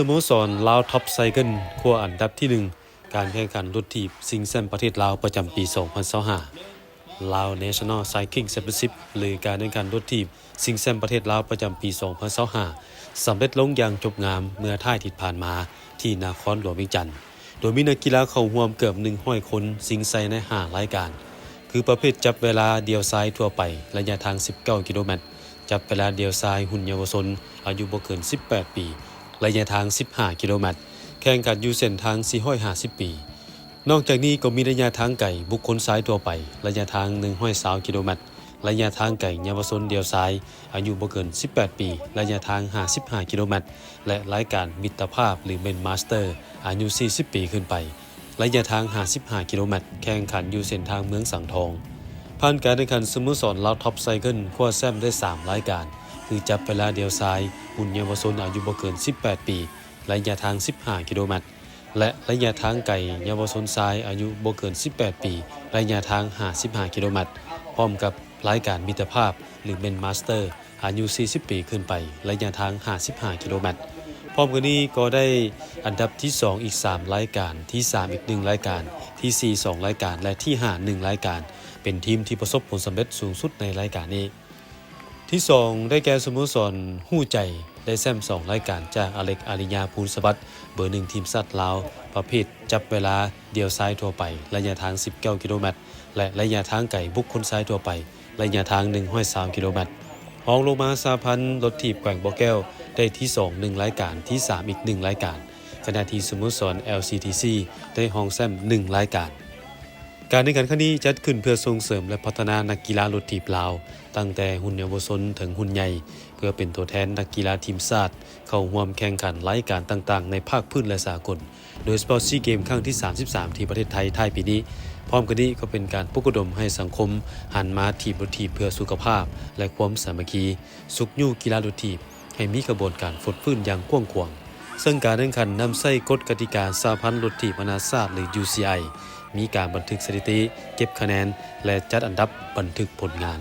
ສະໂມສອນລາວທັອບໄຊເຄິນ ຄວ້າອັນດັບທີໜຶ່ງ ການແຂ່ງຂັນລົດຖີບຊິງແຊ້ມປະເທດລາວປະຈຳປີສອງພັນຊາວຫ້າ ລາວ National Cycling Championship ຫຼື ການແຂ່ງຂັນລົດຖີບຊິງແຊ້ມປະເທດລາວປະຈຳປີສອງພັນຊາວຫ້າ ສຳເລັດລົງຢ່າງຈົບງາມເມື່ອທ້າຍທິດຜ່ານມາ ທີ່ນະຄອນຫຼວງວຽງຈັນ ໂດຍມີນັກກິລາເຂົ້າຮ່ວມເກືອບໜຶ່ງຮ້ອຍຄົນ, ຊິງໄຊໃນຫ້າລາຍການ ຄືປະເພດຈັບເວລາດ່ຽວຊາຍທົ່ວໄປ ໄລຍະທາງສິບເກົ້າກິໂລແມັດ, ຈັບເວລາດ່ຽວຊາຍຮຸ່ນເຍົາວະຊົນອາຍຸບໍ່ເກີນສິບແປດປີ ໄລຍະທາງສິບຫ້າກິໂລແມັດ, ແຂ່ງຂັນຢູ່ເສັ້ນທາງສີ່ຮ້ອຍຫ້າສິບປີ. ນອກຈາກນີ້ກໍມີໄລຍະທາງໄກບຸກຄົນຊາຍທົ່ວໄປ ໄລຍະທາງໜຶ່ງຮ້ອຍຊາວກິໂລແມັດ, ໄລຍະທາງໄກເຍົາວະຊົນດ່ຽວຊາຍອາຍຸບໍ່ເກີນສິບແປດປີ ໄລຍະທາງຫ້າສິບຫ້າກິໂລແມັດ ແລະ ລາຍການມິດຕະພາບ ຫຼື Men's Master ອາຍຸສີ່ສິບປີຂຶ້ນໄປ ໄລຍະທາງຫ້າສິບຫ້າກິໂລແມັດ ແຂ່ງຂັນຢູ່ເສັ້ນທາງເມືອງສັງທອງ. ຜ່ານການແຂ່ງຂັນ ສະໂມສອນລາວທັອບໄຊເຄິນ ຄວ້າແຊ້ມໄດ້ສາມລາຍການ ຄື ຈັບເວລາດ່ຽວຊາຍຮຸ່ນເຍົາວະຊົນອາຍຸບໍ່ເກີນສິບແປດປີ ໄລຍະທາງສິບຫ້າກິໂລແມັດ ແລະ ໄລຍະທາງໄກເຍົາວະຊົນຊາຍອາຍຸບໍ່ເກີນສິບແປດປີ ໄລຍະທາງຫ້າສິບຫ້າກິໂລແມັດ ພ້ອມກັບລາຍການມິດຕະພາບ ຫຼື Men's Master ອາຍຸສີ່ສິບປີຂຶ້ນໄປ ໄລຍະທາງຫ້າສິບຫ້າກິໂລແມັດ. ພ້ອມກັນນີ້ກໍໄດ້ອັນດັບທີສອງອີກສາມລາຍການ, ທີສາມອີກໜຶ່ງລາຍການ, ທີສີ່ສອງລາຍການ ແລະ ທີຫ້າໜຶ່ງລາຍການ ເປັນທີມທີ່ປະສົບຜົນສຳເລັດສູງສຸດໃນລາຍການນີ້. ທີສອງ ໄດ້ແກ່ສະໂມສອນຮູ້ໃຈ ໄດ້ແຊ້ມສອງລາຍການ ຈາກອາເລັກ ອາລິຍາ ພູນສະຫວັດ ເບີໜຶ່ງທີມຊາດລາວ ປະເພດຈັບເວລາດ່ຽວຊາຍທົ່ວໄປ ໄລຍະທາງສິບເກົ້າກິໂລແມັດ ແລະ ໄລຍະທາງໄກບຸກຄົນຊາຍທົ່ວໄປ ໄລຍະທາງໜຶ່ງຮ້ອຍຊາວກິໂລແມັດ. ຮອງລົງມາ ສະຫະພັນລົດຖີບແຂວງບໍ່ແກ້ວ ໄດ້ທີສອງໜຶ່ງລາຍການ, ທີສາມອີກໜຶ່ງລາຍການ, ຂະນະທີ່ສະໂມສອນ ແອລຊີທີຊີ ໄດ້ຮອງແຊ້ມໜຶ່ງລາຍການ. ການແຂ່ງຂັນຄັ້ງນີ້ຈັດຂຶ້ນເພື່ອສົ່ງເສີມ ແລະ ພັດທະນານັກກິລາລົດຖີບລາວ ຕັ້ງແຕ່ຮຸ່ນເຍົາວະຊົນເຖິງຮຸ່ນໃຫຍ່ ເພື່ອເປັນຕົວແທນນັກກິລາທີມຊາດ ເຂົ້າຮ່ວມແຂ່ງຂັນລາຍການຕ່າງໆໃນພາກພື້ນ ແລະ ສາກົນ, ໂດຍສະເພາະຊີເກມຄັ້ງທີສາມສິບສາມ ທີ່ປະເທດໄທທ້າຍປີນີ້. ພ້ອມກັນນີ້ກໍເປັນການປຸກລະດົມໃຫ້ສັງຄົມຫັນມາຖີບລົດຖີບເພື່ອສຸຂະພາບ ແລະ ຄວາມສາມັກຄີ, ຊຸກຍູ້ກິລາລົດຖີບໃຫ້ມີຂະບວນການຟົດຟື້ນຢ່າງກວ້າງຂວາງ. ເຊິ່ງການແຂ່ງຂັນນຳໃຊ້ກົດກະຕິກາສະຫະພັນລົດຖີບນານາຊາດ ຫຼື ຢູຊີໄອ ມີການບັນທຶກສະຖິຕິ, ເກັບຄະແນນ ແລະ ຈັດອັນດັບບັນທຶກຜົນງານ.